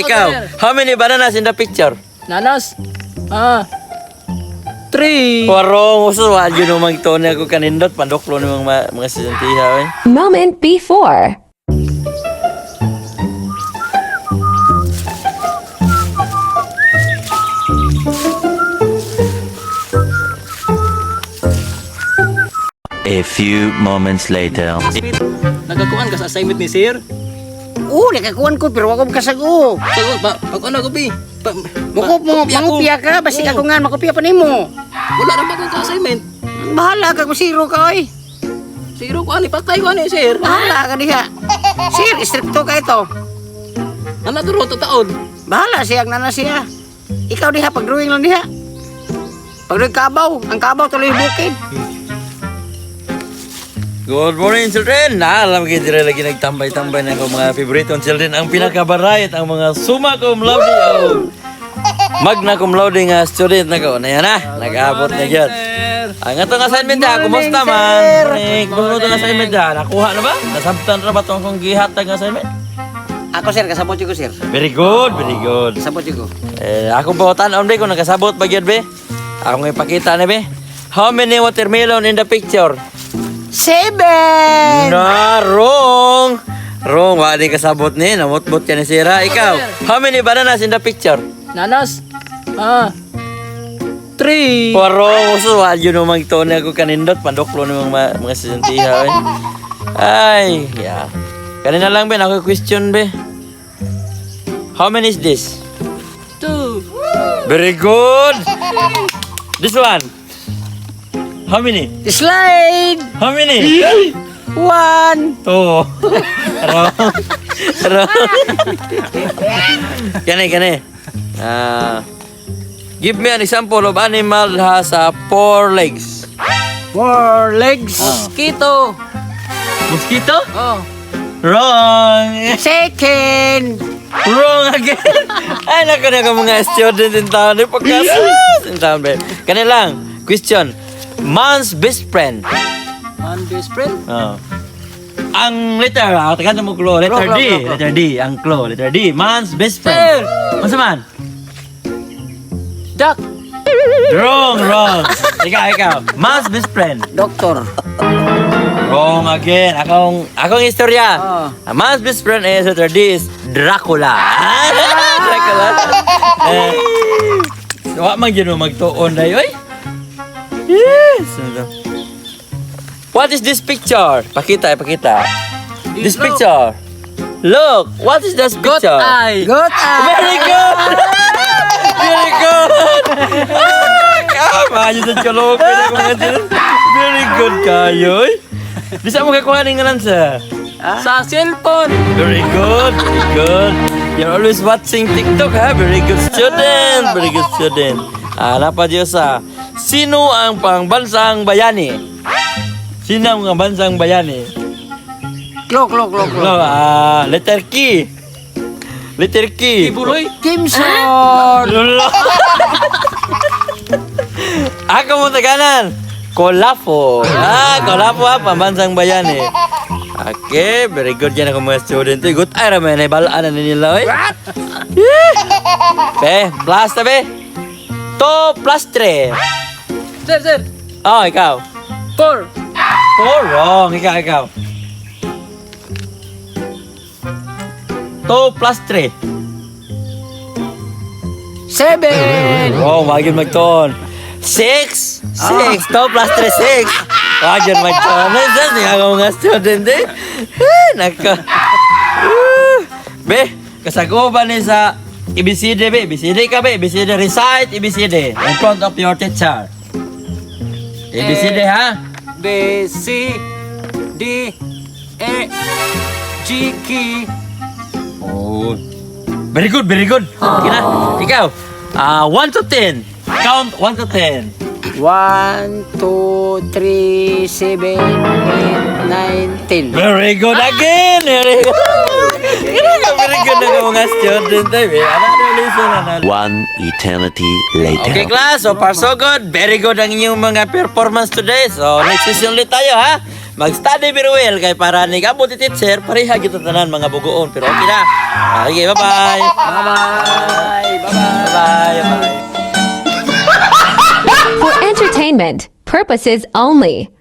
Ikaw, how many bananas in the picture? Nanas. Ah. Three. Warong, uso, wa yun mo magtuon ako kanindot, pandoklo ni mga estudyante, eh. Moment before. A few moments later. Nagakuan ka sa assignment ni sir? Oo, nakakuan ko pero wako makasago. Sagot ba? Pag ano ko bi? Pa, Mukup mo, kopya ko. mangupya ka, basta Oo. ako nga makopya pa nimo. Wala ra ba ko ka assignment? Bahala ka kung zero ka oy. Zero ko ani patay ko ani sir. Bahala ka diha. Sir, stricto ka ito. Ana duro to taon. Bahala siya ang nana siya. Ikaw diha pag drawing lang diha. Pag drawing kabaw, ang kabaw tuloy bukid. Good morning, children! Na, alam kayo, dire lagi nagtambay-tambay na ako mga favorite children. Ang pinakabarayot, ang mga summa cum laude o magna cum laude nga student na ko. Na yan na, nag-abot na yun. Ang atong assignment ha, kumusta man? Morning, kumusta itong assignment ha? Nakuha na ba? Nasabtan ra ba itong akong gihatag nga assignment? Ako sir, kasabot ko sir. Very good, very good. Kasabot ko. Eh, ako pa tan-on be kung nakasabot ba gyud be. Ako nga ipakita na be. How many watermelon in the picture? Seven! Na, wrong. Wrong, wa di kasabot ni, namutbot ka ni sira. Ikaw, how many bananas in the picture? Nanas. Ah. Three. Wrong, uso, wa yun mo magtuon ako kanindot, pandoklo ni mga estudyante eh. Ay, yeah. Kanina lang be, ako question be. How many is this? Two. Very good. This one. How many? Slide! How many? One! Two. Wrong. Wrong. Kani, kani. Ah, give me an example of animal has four legs. Four legs. Mosquito. Mosquito? Oh. Wrong. Second! Wrong again. Ay, naku na ka mga student in town. Ay, pagkasas in town, babe. Kani lang. Question. Man's best friend. One best friend. Oh. Ang letter, taga mo clue. Letter Clue, clue, D. clue, clue. Letter D. Ang clue. Letter D. Man's best friend. Unsa man? Duck. Wrong, wrong. Ikaw, ikaw. Man's best friend. Doctor. Wrong again. Akong istorya. Ah. A man's best friend is letter D is Dracula. Dracula. Eh, wa man gyud mo magtuon day oy. Yes. What is this picture? Pakita, pakita. This Look. picture. Look, what is this Got picture? eye. Good eye! Very good! Very good! Ah, kama sa cholo ko na mga dyan. Very good kayo. Eh. Di sa mo kakuha ng answer. Sa cellphone. Very good, very good. You're always watching TikTok, ha? Very good student, very good student. Ah, napa Diyos, ah. Sino ang pangbansang bayani? Sino ang bansang bayani? Klo, klo, klo, klo. No, letter K. Letter K. Kibuloy. Kimson! Lolo. Ako mo taganan. Kolafo. Ah, Kolafo ah, pambansang bayani. Okay, very good yan ako mga student. Good ay ramen, ay balaan na nila oy. What? Be, plus na be. 2 plus 3. Sir, sir. Oh, ikaw. Four. 4 wrong. Ikaw, ikaw. 2 plus 3. Seven! Oh, wag yun magtuon. 6! 6! 2 plus 3, 6! Wag yun magtuon. Nasaan niya ako mga student eh? Eh, nako. Be, kasaguban ni sa ABCD, be. ABCD ka, be. ABCD. Recite ABCD in front of your teacher. ABCD, ha? B C D E G K. Oh. Very good, very good. Sige na. Ikaw. Ah, 1 to 10. Count 1 to 10. 1, 2, 3, 7, 8, 9, 10. Very good again! Very good! Very good na ka mga student. Eh. Another lesson, another. One eternity later. Okay class, so far so good. Very good ang inyong mga performance today. So next session ulit tayo ha. Mag-study very well kay para ni abot ni teacher, pareha gyud tanan mga bugoon, pero okay na. Ah, sige, bye-bye. Bye-bye. Bye-bye. Bye-bye. Bye. For entertainment purposes only.